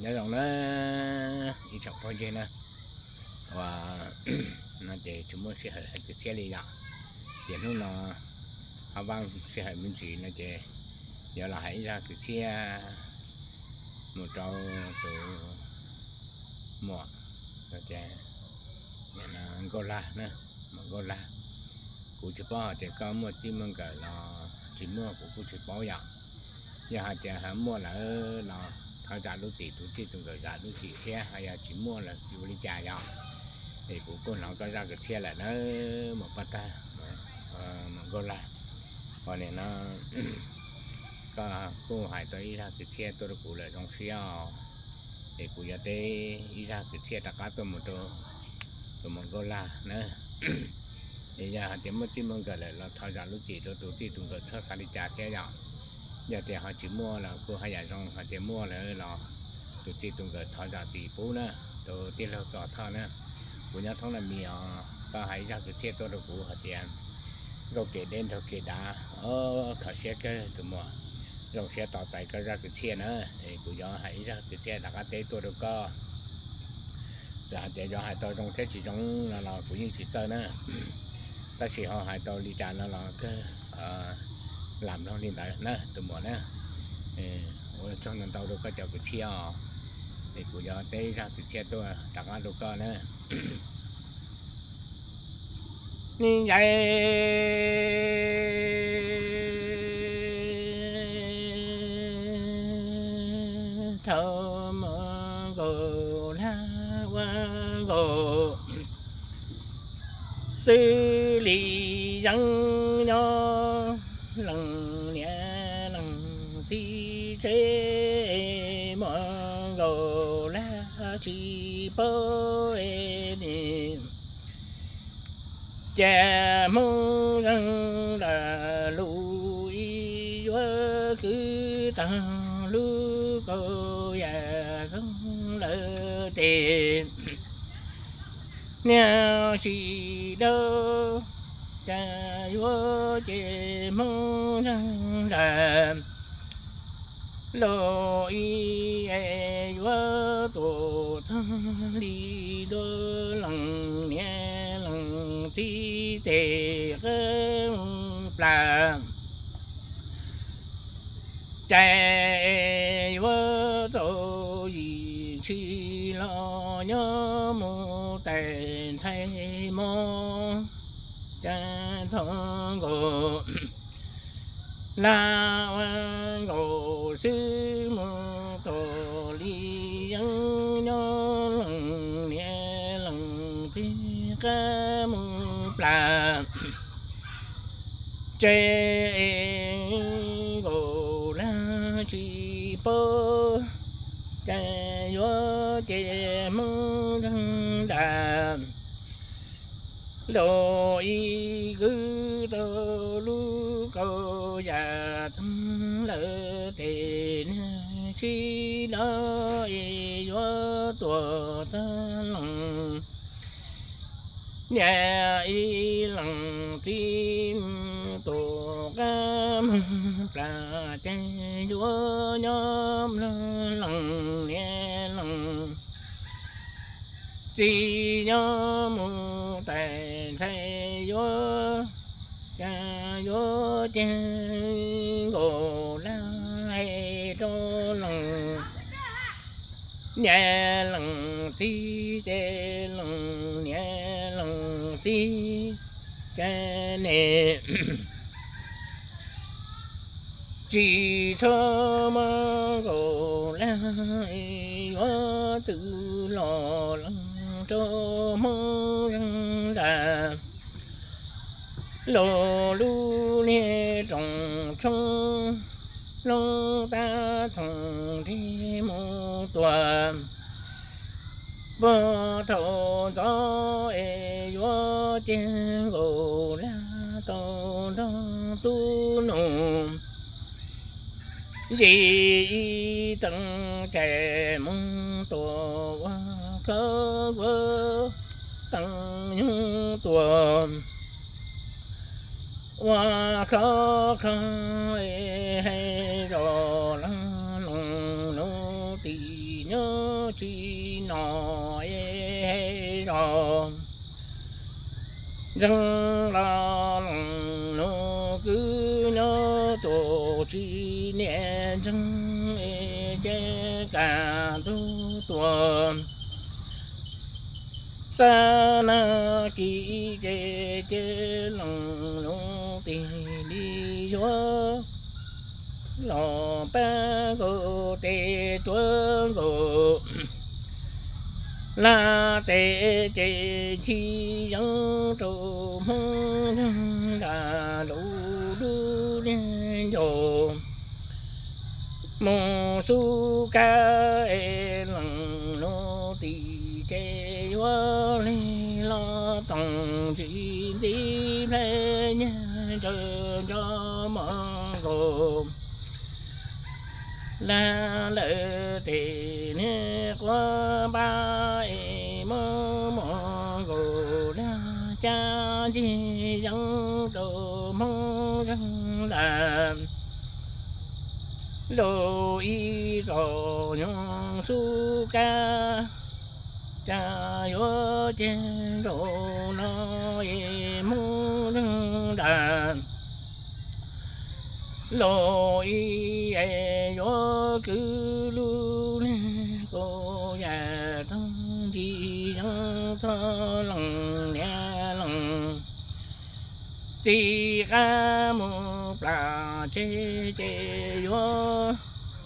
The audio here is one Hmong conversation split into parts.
Nyob zoo na ib tsoom phooj ywg na, ua no ces tsis muaj sij hawm hais kwv txhiaj li yom. Ces hnub no ho vaj sij hawm me ntsis no ces yuav los hais ib zaj kwv txhiaj mus rau tus muam Nkauj Lag na, muam Nkauj Lag. Kuv tsis paub hais tias koj muaj txij muaj nkawm los tsis muaj, kuv kuj tsis paub yom. Yog hais tias muaj lawm los thov zam lub txim, tus txij tus nkawm zam lub txim thiab, ho yog tsis muaj los ua li cas yom. Es kuv kuj hnov koj zaj kwv txhiaj lawm na, muam Paj Tag, muam Nkauj Lag. Ho nim no koj kuj hais tau ib zaj kwv txhiaj tuaj rau kuv lawm, zoo siab os. Es kuv yuav teb ib zaj kwv txhiaj rov qab tuaj mus rau tus muam Nkauj Lag na. Es yog hais tias muaj txij muaj nkawm lawm los thov zam lub txim rau tus txij tus nkawm txhob xav li cas thiab yom. Yog tias ho tsis muaj los kuj haj yam zoo, hais tias muaj lawm los tus txij tus nkawm thov zam txim pub na, tus tij laug Txos Thoj na. Kuv nyob thoob Naj Mis os, koj hais ib zaj kwv txhiaj tuaj rau kuv hais tias nkauj kev deb nraug kev dav, o, kho siab kawg tus muam. Zoo siab tos txais koj zaj kwv txhiaj na. Es kuv yuav hais ib zaj kwv txhiaj rov qab teb tuaj rau koj. Txawm hais tias yuav hais tau zoo thiab tsis zoo no los kuv yeej tsis txawj na, tab sis ho hais tau li cas no los kawg lam mloog li ntawd na tus muam na. Ua tsaug ntau ntau rau koj cov kwv txhiaj os. Es kuv yuav teb zaj kwv txhiaj tuaj rov qab rau koj na. Nyob thaum muam Nkauj Lag ua nkauj xws li yeeb nyob leej niam leej txiv tsev, muam Nkauj Lag tsis paub es nim cas Hmoob zeeg lawm lus ib yuav kwv tag lub kaus yam txoog lawm tes niag tsis dawb, cas yuav ces Hmoob zeeg lawm los ib es yuav tuam txog li dua leej niam leej txiv tes qab plas. Cas yuav txaus yim tshis los nyob mus tais ntxhais mos, cas thov nkaus laj ua nkaus xwb mus tom li yeeb nyob leej niam leej txiv qab mus plas. Ces nkaus laj tsis paub, cas yuav ces Hmoob zeeg lawm los ib kwv tau lub kaus yam txoog lawm tes niag tsis dawb es yuav tuam txog leej niam ib leej txiv mus tuam qab mus plas, ces yuav nyob mloog leej niam leej txiv nyob mus tais ntxhais yuav, cas yuav ces nkaus laj hais rau leej niam leej txiv, ces leej niam leej txiv cas ne tsis txhob muab nkaus laj yuav txwv los leej rau Hmoob zeeg lawm. Los lub niag rooj tshoob lub tab txoos nrig mus tuaj, puag thaum ntxov es yuav ces nkaus laj tau nrog tub nus yim ib teev cais mus tuaj ua khov kho, teev nyoog tuaj ua khov kho, hais zoj leej loo lub tim nyob tsis nom es hais zos ntseeg los lees nus kwv nyob tuaj tsis niaj ntseeg es ces kam ntug tuaj. Xab nag kis ces ces lees nus tig li yuav los pab nkaus tes tuav nkaus laj tes ces ntsib yeeb rau Hmoob Nrag lub lub niag ncaus mus xub kab es lees nus tim ces yuav lig los toom ntsis ntxib nplhaib nyiag ntsaws nrov mos nkaus lag lawm tes niag quav npab es mob mos nkaus lag cab ncig yeeb rau Hmoob zeeg lam lus ib txoj nyuag xub kab. Cas yuav ceg nkaus no es Hmoob zeeg lam lus ib es yuav kwv lub niag kaus yam txog ntsis yeeb txog lees niam lees txiv qab mus plam tseg ces yuav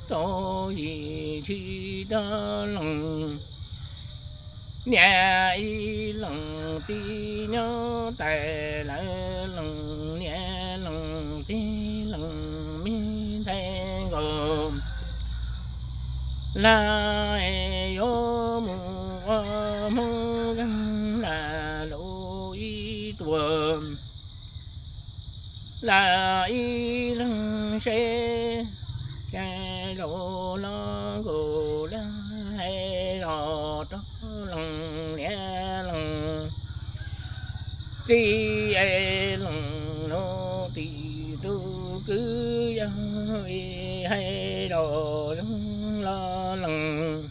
txaus yim tsis tau lees niam ib lees txiv nyob tais lawv lees niam lees txiv lees me ntxhais nkaus lag es yuav mus ua Hmoob zeeg lam lus ib tuam lam ib leeg seb cas zaum no nkaus lag hais zos rau lees niam lees txiv es lees nus tim tus kwv yog vim hais zos zeeg los lees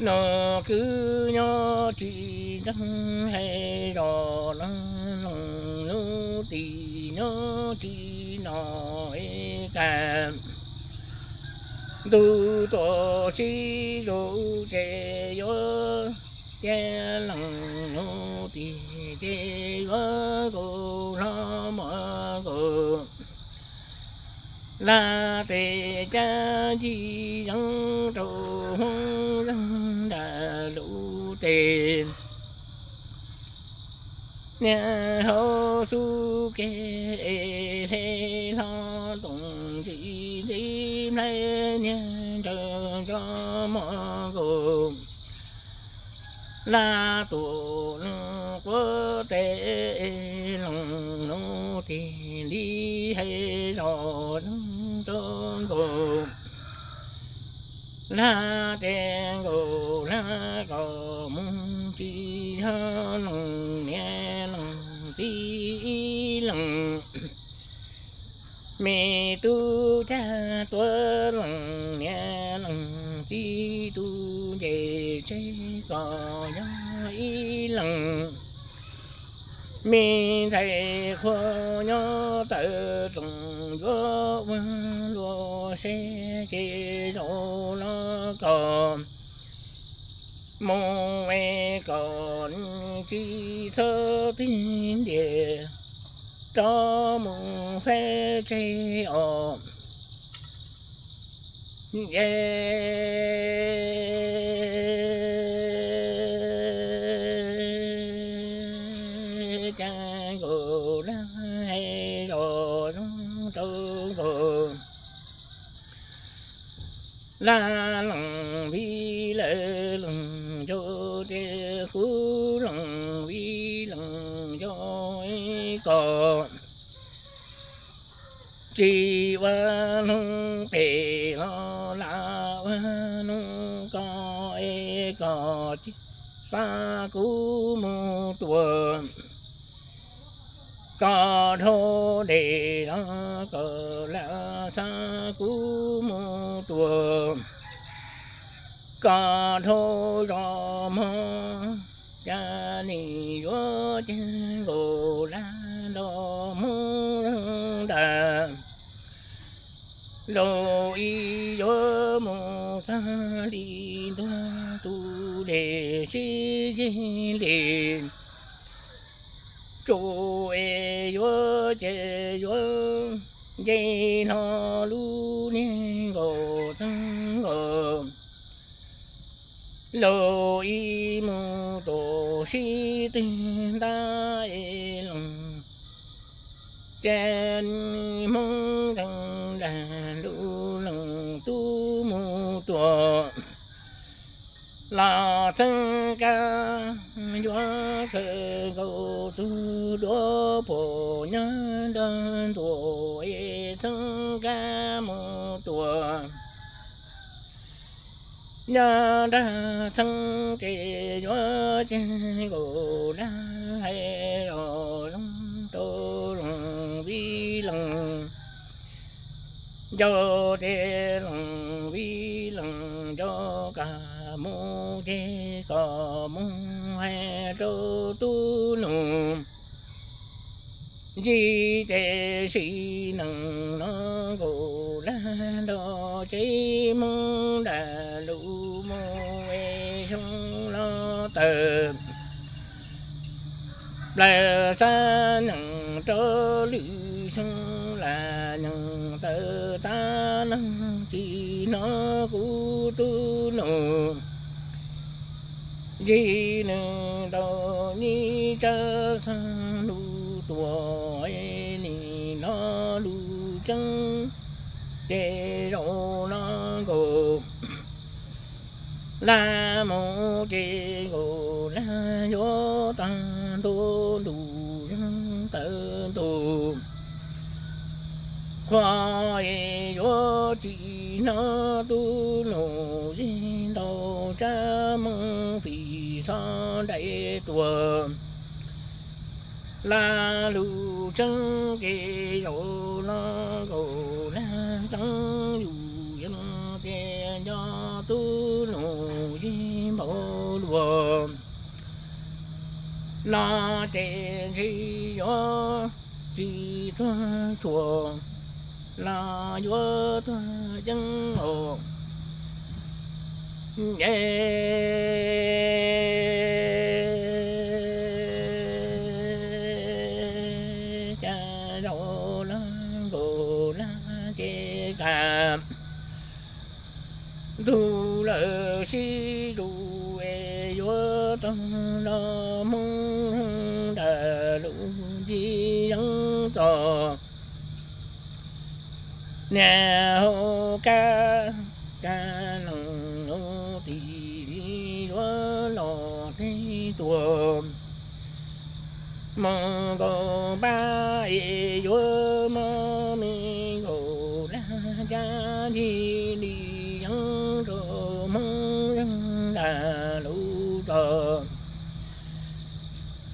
nus kwv nyob tsis ntseeg hais zos los lees nus tim nyob tsis nom es kam ntug tuaj sib zuj ces yuav cia lees nus tim ces yuav nkaus hlo mos nkaus lag tes cab ncig yeeb rau Hmoob zeeg nram lub tes niag hauv xub ke es hle hlo toom ntsis ntxib nplhaib niag ntsaws nrov mos nkaus laj tuam quav tes lees nus tig li hais zos rau nkaus lag tes nkaus lag kom mus tsis yog lees niam lees txiv ib lees me tub cag tuav lees niam lees txiv tus nce tseg kom yog ib lees me ntxhais qhua nyob tawm roos yuav ua luag seb ces zaum no kom mus es kom tsis txhob tig ntiag rov mus faib tseg os. Cas nkaus lag hais zos zoo rau nkaus lag lees vij lawv lees nco tias kuv lees vij lees nco kom tsis ua hnub pem los lam ua hnub ko es kom tsis xa kuv mus tua kom dhau dej los kom lam xa kuv mus tua koj dhau zos mog, cas nim yuav ces nkaus lab nrog Hmoob ntag. Zaum ib yuav mus txog li ntuag tus dej sib zig li, tsuas es yuav ces yuav nce hlo lub niag nkaus txeeg nkaus. Zaum ib mus tuam sib twg ntab es loos, ces Hmoob nkees nraim lub loos tub mus tuam. Los txeeb kab yuav khaws nkaus tus duav puam nyob nrog ntuam es txeeb kab mus tuam. Nyob nrog txeeb ces yuav ces nkaus lab hais los zoo rau loos vib loos ncau, ces loos vib loos ncau kom mus ces kom mus hais rau tub nus. Ntsis ces sim neej no nkaus lab nrog tsev Hmoob nram lus mus es xyoo los tawm plaws xab neej rau lwm xyoo las neej tawm tab neeg tsis hnov kuv tub nus. Ntsis nws ntaus nyib tsawb xeeb lus tuam, nim no lus tseeb ces zaum no nkaus lab mus ces nkaus lab yuav tag ntua lus yeej tawv ntus. Qhua es yuav tsis hnov tub nus yeej ntaus tsab moos fim xob nraim tuam. Lab lus tseeb ces zaum no nkaus lab tseeb yus yeej tias nco tub nus yeej npaum luaj. No ces ntshe yuav tsis tuag tshuam, los yuav tuag yeeb os. Cas zaum no nkaus lab ces kam ntug lawm sib zus es yuav tau los Hmoob nram lus ntsis yeeb txos. Niag hauv kab, kab loos lub tim yuav los teb tuag. Mus nkaus pab es yuav mob me nkaus lab, cab ntsis li yeeb rau Hmoob yeeb nram lub txos.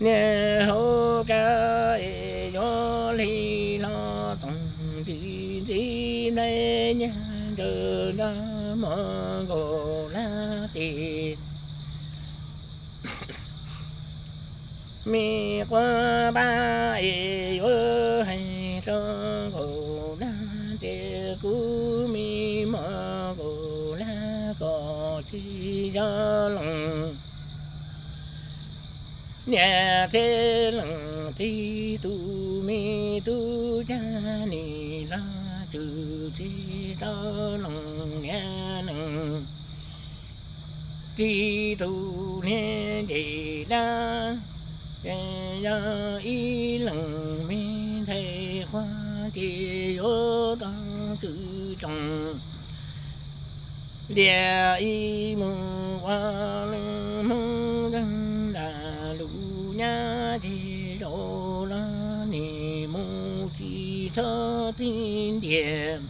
Niag hauv kab es yuav hli hlo toom ntsis ntxiv nplaim nyag ntsaws nrog mos nkaus lab tes. Me quaj pab es yuav hais rau nkaus lab ces kuv me mos nkaus lab kom tsis yog loos. Niam thiab leej txiv tus me tub cag nim los tswm tsis tau loos niam neej txiv tus niag nce dab. Ces yog ib leeg me ntxhais quaj ces yuav tau tswm tsoom. Liam ib mus ua leej Hmoob zeeg nram lus nyab ces zaum los nim mus tsis txhob txij ntiag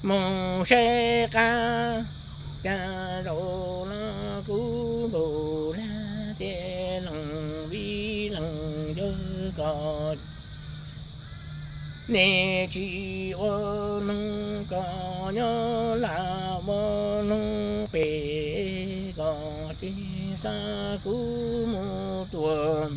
mus saib qab. Cas zaum los kuv nkaus lab ces leej vij leej yawg kom Nej tsis ua noog koj nyob lam ua noog pem, koj tsis xa kuv mus tuag.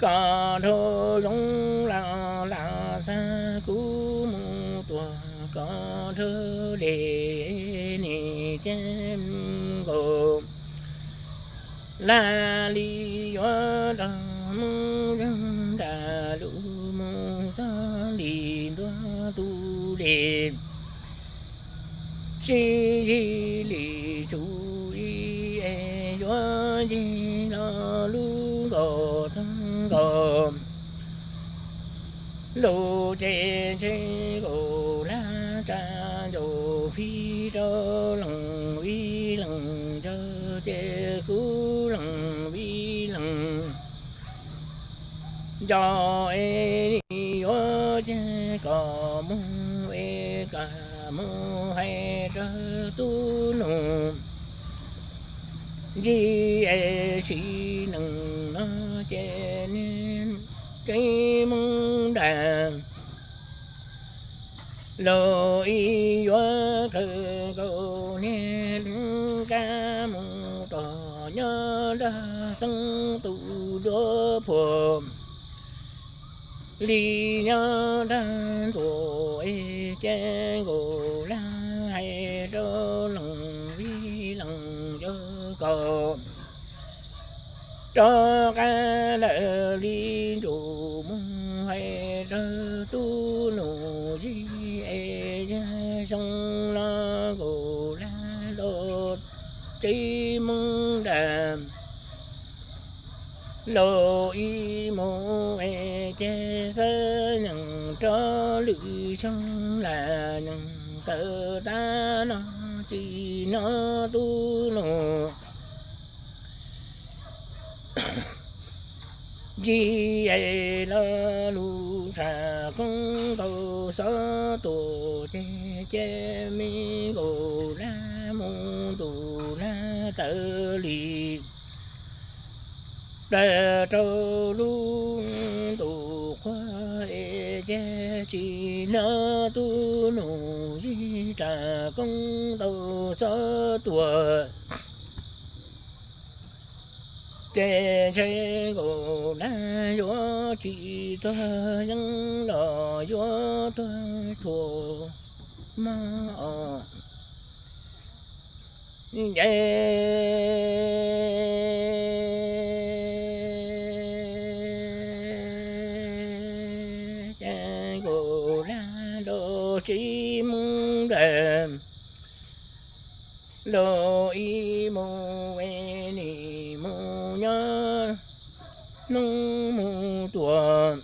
Koj dhau zoov los lam xa kuv mus tuag, koj dhau dej nej cab nkaus. Lam li yuav rov mus zeeg nram lub mus txog li ntua tus dej. Sib zig li tsum ib es yuav ncig los lub nkaus txog nkaus. Lub ces ntshe nkaus lab tsa ncaus fij rau leej vij leej ncaus ces kuv leej vij leej ncaus es yuav ces kom mus es kom mus hais rau tub nus. Yig es sim neej no ces niag kev mus nram lub ib yuav kawg nkaus niag lub kab mus rau nyob nrag xeeb tus duab phuam. Li nyob nrag ntxuam es ces nkaus lab hais rau leej vij leej ncaus kom rov qab lawm li ntsum mus hais rau tub nus yig es yog zoo los nkaus lab los tsev mus nram lub ib mus es ces xav nyeem rau lwm xyoo lam nyeem tawm tag no tsis hnov tub nus yig es los lub tshav koob tau xov tuam ces ces me nkaus lab mus ntus lab tawv li plaws rau lub ntus qhuav es ces tsis hnov tub nus yig tshav koob tau xov tuam. Ces ntshe nkaus lab yuav tsis tuag yeeb los yuav tuag rhuav mog os. Ces nkaus lab los tsev mus nram lub ib mus es nim mus nyob hnub mus tuaj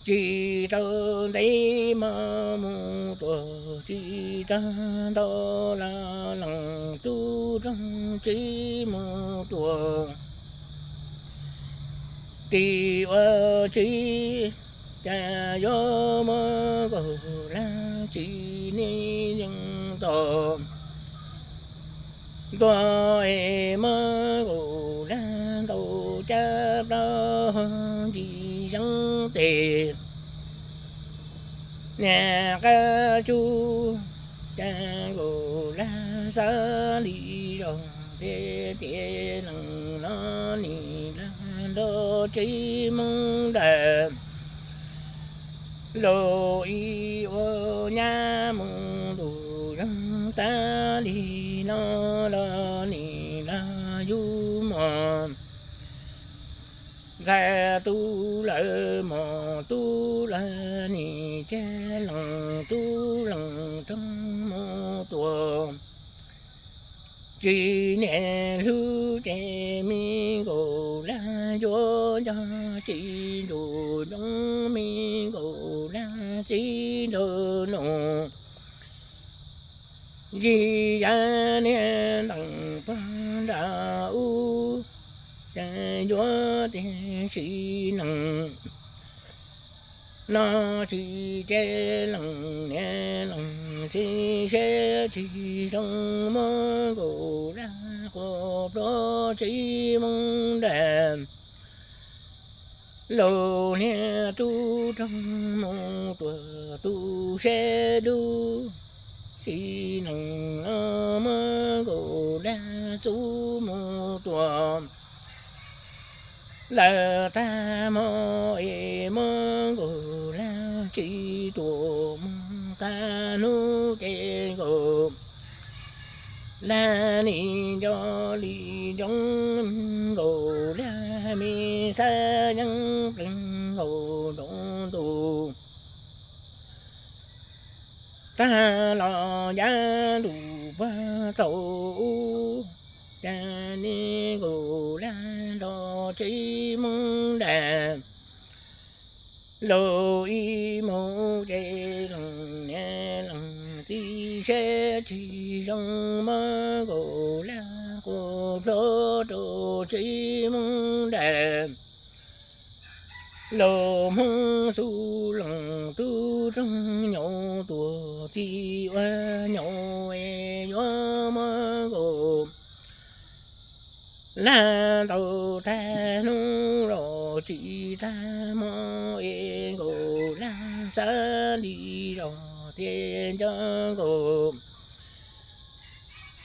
tsis tau ntev mog mus tuaj tsis tau ntau los leej tub roog tsev mus tuaj tim ua tsev. Cas yuav muab nkaus lab tsis niaj yeej tos ntua es muab nkaus lab ntaus cab plaub ncig yeeb tes niag qab cub. Cas nkaus lab xav li zog tias tias leej no nim lam nrog tsev mus nram lub ib ua nyab mus ntus yeeb tag li no los nim lam yug mos ntxhais tub lawv mos tub lawv nim ces leej tub leej roog mus tuaj tsis niaj hlub ces me nkaus lab yuav nco tsis ntuj ncoov me nkaus lab txiv nraug nus yig yam niag ntees pog nram ub. Ces yuav tiag sim neej no tsis ces leej niam leej txiv siab tsis zoo muab nkaus lab quas pluav tsev mus nram Los niag tub roog mus tuam tu siab dub, tsis lees los muab nkaus lag txub mus tuam. Lawm tag hmo es muab nkaus lag tsis tuam mus qab hnub ces nkaus lag nim nco li ncoo, nkaus lag me xab yeeb plees nkaus nroo ntus. Tag los yav ntuj puag thaum ub, cas niag nkaus lag nrog tsis moog dag. Los ib mus ces lees niam lees txiv siab tsis zoo, muab nkaus lag quas plhuav rau tsis moog dag. Los Hmoob xub lees tub roog nyaum tuam txiv ua nyaum es yuav muab nkaus lag ntau tag hnub los tsis tag hmo es nkaus lag xab li los tias nco nkaus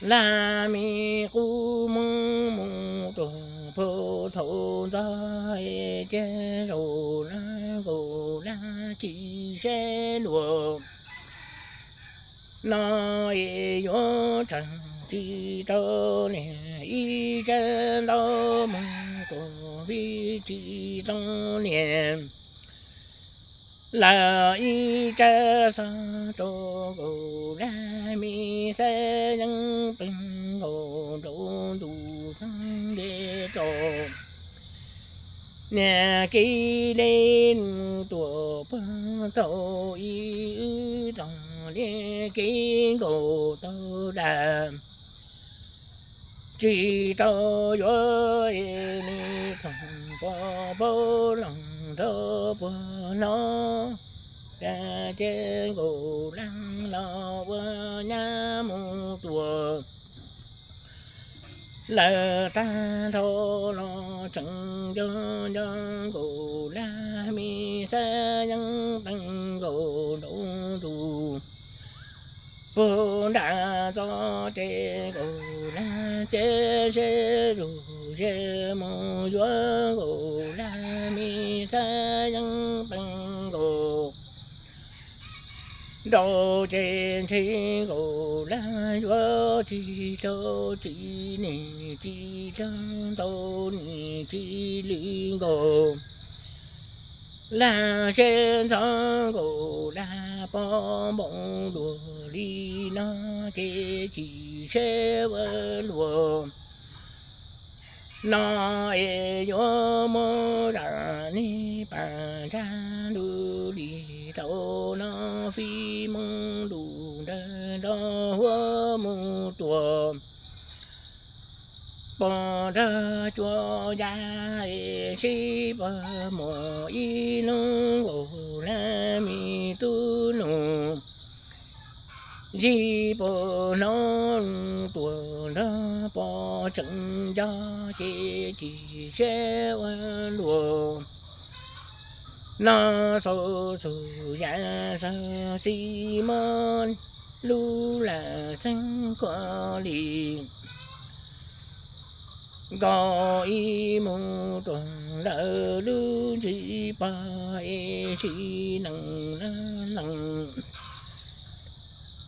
lag me qub Hmoob mus tuam puag thaum ntxov es caij zaum lag nkaus lag tsis seb luag no es yuav tseem tsis tau niam ib tsab ntaub mus tuam vij tsis tau niam. Lawm ib tsab xov rau nkaus lag me xab yeeb plees nkaus nroo ntus txeeg nte tso. Niag kev deb nws tuam puag thaum ub, wb txog niag kev nkaus tau dag. Tsis tau yuav es nws txog pov paub los nrog puag no, cas ces nkaus lag los ua nyab mus tuam. Lawm tag nrho los tseem nco nco nkaus lag me xab yeeb plees nkaus nroo ntus. Puag nram txoj kev nkaus lag txiav seb zuj zus mus yuav nkaus lag me xab yeeb plees nkaus nroo ces ntshe nkaus lag yuav tsis raug tsis nim tsis raug ntau nim tsis lwm nkaus lag seb ntxov nkaus lag pob npoo luag li no ces tsis seb ua luag no es yuav muab zam nej pas ntsa ntuj li tau no fij moo ntuj nrawg nrog huab mus tuam. Pog nrog cuab yam es sib pog muam ib lub nkaus lag me tub nus. Zij pog hlob tuam nrog pog tseem nco ces tsis seb ua luag no xaus txug yam xav xij muab lub lam xeeb khuam li nkaus ib mus tuam lawm lub ntsig pog es sib nees lees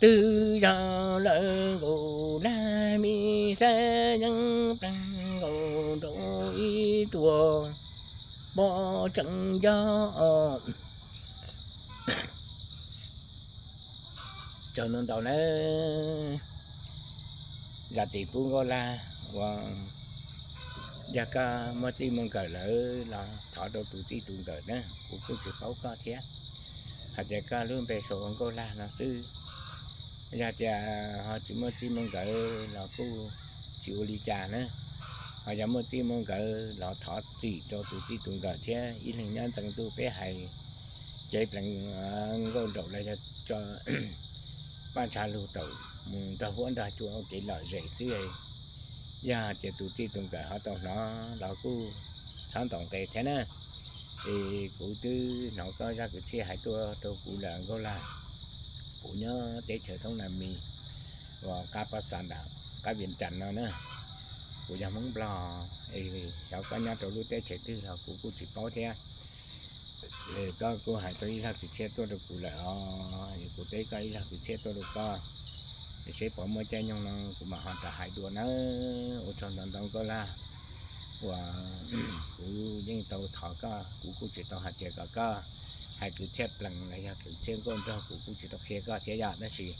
twb yog lawm nkaus lag me xab yeeb plees nkaus nroo ib tuam pog tseem nco os. Tsaug ntau ntau nawb. Zam txim pub Nkauj Lag uas yog koj muaj txij muaj nkawm lawm los thov rau tus txij tus nkawm na, kuv kuj tsis paub koj thiab. Hais tias koj lub npe sau ua Nkauj Lag no xwb. Yog tias ho tsis muaj txij muaj nkawm los kuj tsis ua li cas na. Ho yog muaj txij muaj nkawm los thov txim rau tus txij tus nkawm thiab. Ib leeg nyob ntxeev ntuj peb hais cev plees nkauj nraum los yog tso paj ntsha lug raum mus nrog huab nrog cua ua kev lom zem xwb. Yog hais tias tus txij tus nkawm ho tau hnov los kuj txhob ntaus nqe thiab na. Es kuv twb hnov koj zaj kwv txhiaj hais tuaj rau kuv lawm Nkauj Lag. Kuv nyob teb chaws Thoob Nas Mis uas qab Pab Xas Nram, qab Vias Cas no na. Kuv yog Hmoob Nplog, es xyov koj nyob rau lub teb chaws twg los kuv kuj tsis paub thiab. Koj kuj hais tau ib zaj kwv txhiaj tuaj rau kuv lawm os, kuv teb koj ib zaj kwv txhiaj tuaj rau koj, seb puas muaj caij nyoog no kuv mam ho rov hais dua nawb. Ua tsaug ntau ntau Nkauj Lag, uas kuv yeej tau thov koj, kuv kuj tsis tau hais tias kom koj hais kwv txhiaj plees los yog kwv txhiaj nkauj nraug, kuv kuj tsis tau qhia koj thiab yom, tab sis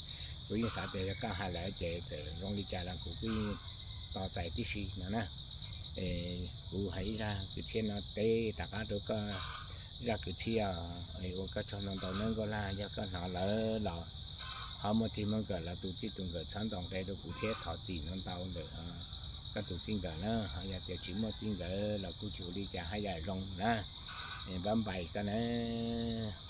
kuv yeej xav tias yog koj hais lawm ces txawm zoo li cas los kuv kuj yeej tos txais tib si no na. Kuv hais ib zaj kwv txhiaj no teb rov qab rau koj zaj kwv txhiaj, ua koj tsaug ntau ntau nawb Nkauj Lag. Yog koj hnov lawm los ho muaj txij muaj nkawm los tus txij tus nkawm txhob ntaus nqe rau kuv thiab, thov txim ntau ntau ntawm koj tus txij nkawm na. Ho yog tias tsis muaj txij nkawm los kuj tsis ua li cas, haj yam zoo na. Npab npais koj nawb.